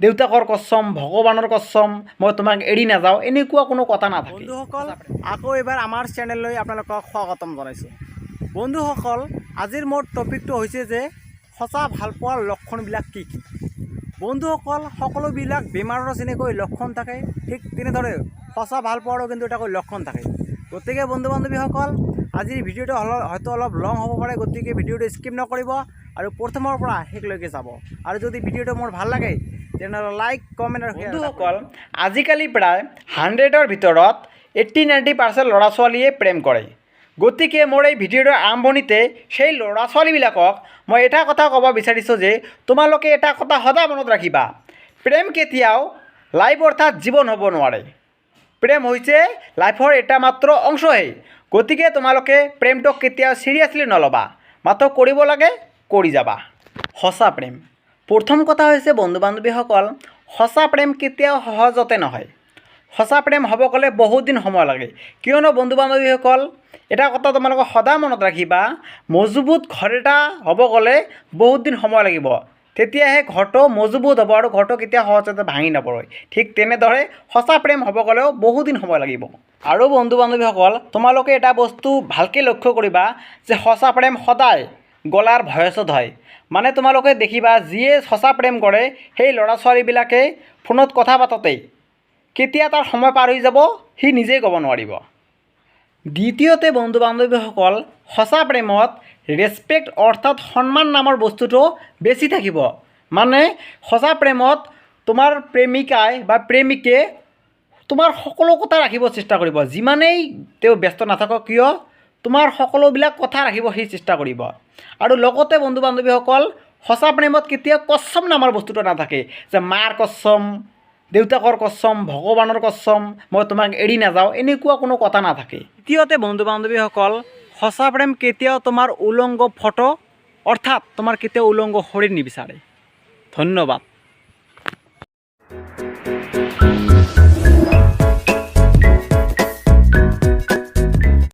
দেউতাকৰ কচম, ভগৱানৰ কচম, মই তোমাক এৰি নাযাওঁ, এনেকুৱা কোনো কথা নাথাকে। বন্ধুসকল, আকৌ এবাৰ আমাৰ চেনেললৈ আপোনালোকক স্বাগতম জনাইছোঁ। বন্ধুসকল, আজিৰ মোৰ টপিকটো হৈছে যে সঁচা ভালপোৱাৰ লক্ষণবিলাক কি কি। বন্ধুসকল, সকলোবিলাক বেমাৰৰ যেনেকৈ লক্ষণ থাকে, ঠিক তেনেদৰে সঁচা ভালপোৱাৰো কিন্তু এটাকৈ লক্ষণ থাকে। গতিকে বন্ধু বান্ধৱীসকল, আজিৰ ভিডিঅ'টো হয়তো অলপ লং হ'ব পাৰে। গতিকে ভিডিঅ'টো স্কিপ নকৰিব আৰু প্ৰথমৰ পৰা শেষলৈকে চাব। আৰু যদি ভিডিঅ'টো মোৰ ভাল লাগে, তেনেহ'লে লাইক, কমেণ্ট আৰু share এটা কৰিব। বন্ধুসকল, আজিকালি প্ৰায় 100ৰ ভিতৰত 80-90% ল'ৰা ছোৱালীয়ে প্ৰেম কৰে। গতিকে মোৰ এই ভিডিঅ'টোৰ আৰম্ভণিতে সেই ল'ৰা ছোৱালীবিলাকক মই এটা কথা ক'ব বিচাৰিছোঁ যে তোমালোকে এটা কথা সদায় মনত ৰাখিবা, প্ৰেম কেতিয়াও লাইফ অৰ্থাৎ জীৱন হ'ব নোৱাৰে। প্ৰেম হৈছে লাইফৰ এটা মাত্ৰ অংশহে। গতিকে তোমালোকে প্ৰেমটোক কেতিয়াও চিৰিয়াছলি নল'বা, মাত্ৰ কৰিব লাগে কৰি যাবা। সঁচা প্ৰেম, প্ৰথম কথা হৈছে বন্ধু বান্ধৱীসকল, সঁচা প্ৰেম কেতিয়াও সহজতে নহয়। সঁচা প্ৰেম হ'ব গ'লে বহুত দিন সময় লাগে। কিয়নো বন্ধু বান্ধৱীসকল, এটা কথা তোমালোকে সদায় মনত ৰাখিবা, মজবুত ঘৰ এটা হ'ব গ'লে বহুত দিন সময় লাগিব, তেতিয়াহে ঘৰটো মজবুত হ'ব আৰু ঘৰটো কেতিয়াও সহজতে ভাঙি নপৰে। ঠিক তেনেদৰে সঁচা প্ৰেম হ'ব গ'লেও বহুদিন সময় লাগিব। আৰু বন্ধু বান্ধৱীসকল, তোমালোকে এটা বস্তু ভালকৈ লক্ষ্য কৰিবা যে সঁচা প্ৰেম সদায় গলাৰ ভয়চত হয়। মানে তোমালোকে দেখিবা, যিয়ে সঁচা প্ৰেম কৰে, সেই ল'ৰা ছোৱালীবিলাকে ফোনত কথা পাতোঁতেই কেতিয়া তাৰ সময় পাৰ হৈ যাব, সি নিজেই ক'ব নোৱাৰিব। দ্বিতীয়তে বন্ধু বান্ধৱীসকল, সঁচা প্ৰেমত ৰেচপেক্ট অৰ্থাৎ সন্মান নামৰ বস্তুটো বেছি থাকিব। মানে সঁচা প্ৰেমত তোমাৰ প্ৰেমিকাই বা প্ৰেমিকে তোমাৰ সকলো কথা ৰাখিব চেষ্টা কৰিব। যিমানেই তেওঁ ব্যস্ত নাথাকক কিয়, তোমাৰ সকলোবিলাক কথা ৰাখিব সি চেষ্টা কৰিব। আৰু লগতে বন্ধু বান্ধৱীসকল, সঁচা প্ৰেমত কেতিয়াও কচম নামৰ বস্তুটো নাথাকে যে মাৰ কচম, দেউতাকৰ কচম, ভগৱানৰ কচম, মই তোমাক এৰি নাযাওঁ, এনেকুৱা কোনো কথা নাথাকে। তৃতীয়তে বন্ধু বান্ধৱীসকল, সঁচা প্ৰেম কেতিয়াও তোমাৰ উলংগ ফটো অৰ্থাৎ তোমাৰ কেতিয়াও উলংগ শৰীৰ নিবিচাৰে। ধন্যবাদ।